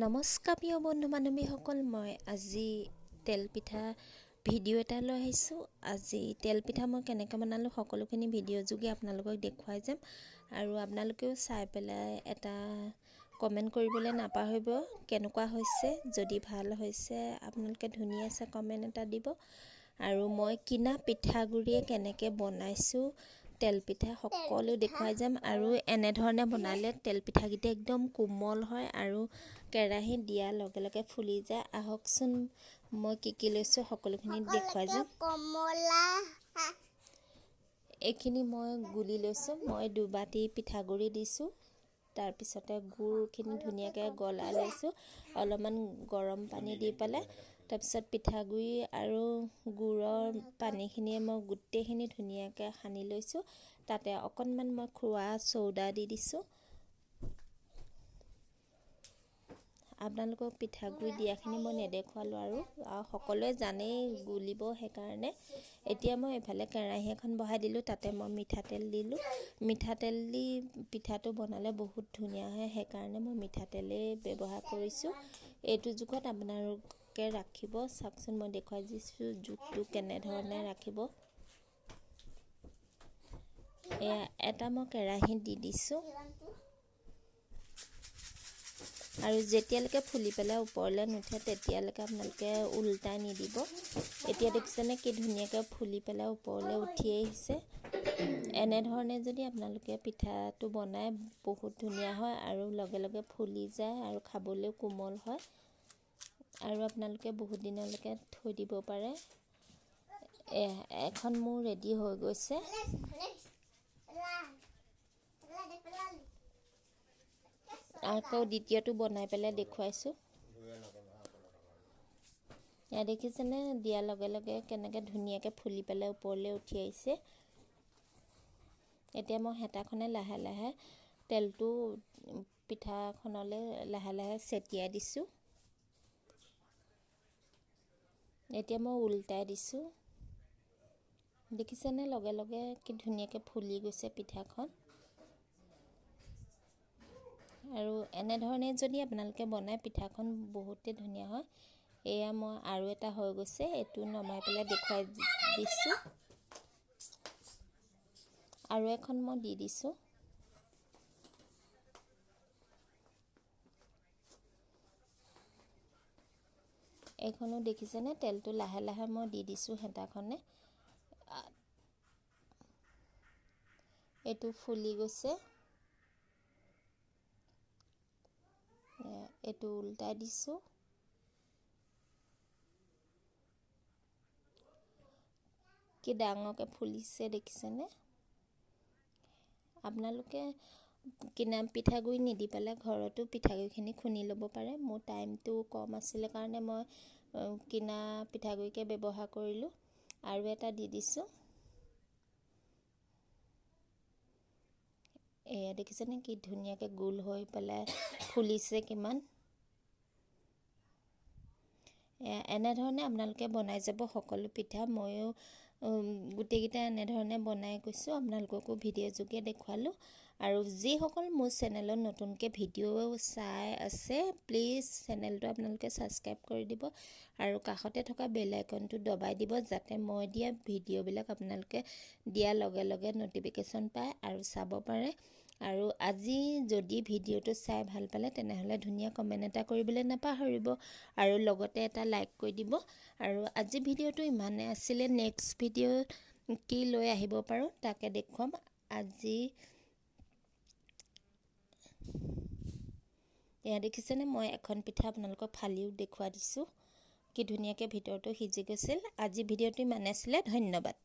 নমস্কাৰ প্ৰিয় বন্ধু বান্ধৱীসকল, মই আজি তেলপিঠা ভিডিঅ' এটা লৈ আহিছোঁ। আজি তেলপিঠা মই কেনেকৈ বনালোঁ সকলোখিনি ভিডিঅ' যোগে আপোনালোকক দেখুৱাই যাম আৰু আপোনালোকেও চাই পেলাই এটা কমেণ্ট কৰিবলৈ নাপাহৰিব কেনেকুৱা হৈছে। যদি ভাল হৈছে আপোনালোকে ধুনীয়া কমেণ্ট এটা দিব। আৰু মই কিনা পিঠাগুড়িয়ে কেনেকৈ বনাইছোঁ তেলপিঠা সকলো দেখুৱাই যাম। আৰু এনেধৰণে বনালে তেলপিঠাকেইটা একদম কোমল হয় আৰু কেৰাহীত দিয়াৰ লগে লগে ফুলি যায়। আহকচোন মই কি কি লৈছোঁ সকলোখিনি দেখুৱাই যাম। এইখিনি মই গুলি লৈছোঁ, মই দুবাটি পিঠাগুড়ি দিছোঁ। তাৰপিছতে গুড়খিনি ধুনীয়াকৈ গলাই লৈছোঁ অলপমান গৰম পানী দি পেলাই। তাৰপিছত পিঠাগুড়ি আৰু গুড়ৰ পানীখিনিয়ে মই গোটেইখিনি ধুনীয়াকৈ সানি লৈছোঁ। তাতে অকণমান মই খোৱা চৌদা দি দিছোঁ। আপোনালোকক পিঠাগুড়ি দিয়াখিনি মই নেদেখুৱালোঁ আৰু সকলোৱে জানেই গুলিব, সেইকাৰণে। এতিয়া মই এইফালে কেৰাহী এখন বহাই দিলোঁ, তাতে মই মিঠাতেল দিলোঁ। মিঠাতেল দি পিঠাটো বনালে বহুত ধুনীয়া হয়, সেইকাৰণে মই মিঠাতেলেই ব্যৱহাৰ কৰিছোঁ। এইটো জোখত আপোনালোকে ৰাখিব, চাওকচোন মই দেখুৱাই দিছোঁ জোখটো কেনেধৰণে ৰাখিব। এয়া এটা মই কেৰাহীত দি দিছোঁ আৰু যেতিয়ালৈকে ফুলি পেলাই ওপৰলৈ নুঠে তেতিয়ালৈকে আপোনালোকে ওলটাই নিদিব। এতিয়া দেখিছেনে কি ধুনীয়াকৈ ফুলি পেলাই ওপৰলৈ উঠি আহিছে। এনেধৰণে যদি আপোনালোকে পিঠাটো বনায় বহুত ধুনীয়া হয় আৰু লগে লগে ফুলি যায় আৰু খাবলৈও কোমল হয় আৰু আপোনালোকে বহুত দিনলৈকে থৈ দিব পাৰে। এখন মোৰ ৰেডি হৈ গৈছে। আকৌ দ্বিতীয়টো বনাই পেলাই দেখুৱাইছোঁ। এয়া দেখিছেনে দিয়াৰ লগে লগে কেনেকৈ ধুনীয়াকৈ ফুলি পেলাই ওপৰলৈ উঠি আহিছে। এতিয়া মই হেতাখনে লাহে লাহে তেলটো পিঠাখনলৈ লাহে লাহে ছটিয়াই দিছোঁ। এতিয়া মই ওলটাই দিছোঁ। দেখিছেনে লগে লগে কি ধুনীয়াকৈ ফুলি গৈছে পিঠাখন। আৰু এনেধৰণে যদি আপোনালোকে বনায় পিঠাখন বহুতেই ধুনীয়া হয়। এয়া মই আৰু এটা হৈ গৈছে, এইটো নমাই পেলাই দেখুৱাই দিছোঁ। আৰু এখন মই দি দিছোঁ। এইখনো দেখিছেনে তেলটো লাহে লাহে মই দি দিছোঁ হেতাখনে। এইটো ফুলি গৈছে। এইটো উল্টাই দিছোঁ। কি ডাঙৰকৈ ফুলিছে দেখিছেনে। আপোনালোকে কিনা পিঠাগুড়ি নিদি পেলাই ঘৰতো পিঠাগুড়িখিনি খুন্দি ল'ব পাৰে। মোৰ টাইমটো কম আছিলে কাৰণে মই কিনা পিঠাগুড়িকে ব্যৱহাৰ কৰিলোঁ। আৰু এটা দি দিছোঁ। এয়া দেখিছেনে কি ধুনীয়াকৈ গোল হৈ পেলাই ফুলিছে কিমান। এনেধৰণে আপোনালোকে বনাই যাব সকলো পিঠা। ময়ো গোটেইকেইটা এনেধৰণে বনাই গৈছোঁ, আপোনালোককো ভিডিঅ' যোগে দেখুৱালোঁ। আৰু যিসকল মোৰ চেনেলত নতুনকৈ ভিডিঅ' চাই আছে প্লিজ চেনেলটো আপোনালোকে ছাবস্ক্ৰাইব কৰি দিব আৰু কাষতে থকা বেল আইকনটো দবাই দিব, যাতে মই দিয়া ভিডিঅ'বিলাক আপোনালোকে দিয়াৰ লগে লগে ন'টিফিকেশ্যন পায় আৰু চাব পাৰে। আৰু আজি যদি ভিডিঅ'টো চাই ভাল পালে তেনেহ'লে ধুনীয়া কমেণ্ট এটা কৰিবলৈ নাপাহৰিব আৰু লগতে এটা লাইক কৰি দিব। আৰু আজি ভিডিঅ'টো ইমানেই আছিলে, নেক্সট ভিডিঅ' কি লৈ আহিব পাৰোঁ তাকে দেখুৱাম। আজি এয়া দেখিছেনে মই এখন পিঠা আপোনালোকক ফালিও দেখুৱাই দিছোঁ কি ধুনীয়াকৈ ভিতৰটো সিজি গৈছিল। আজি ভিডিঅ'টো ইমানেই আছিলে, ধন্যবাদ।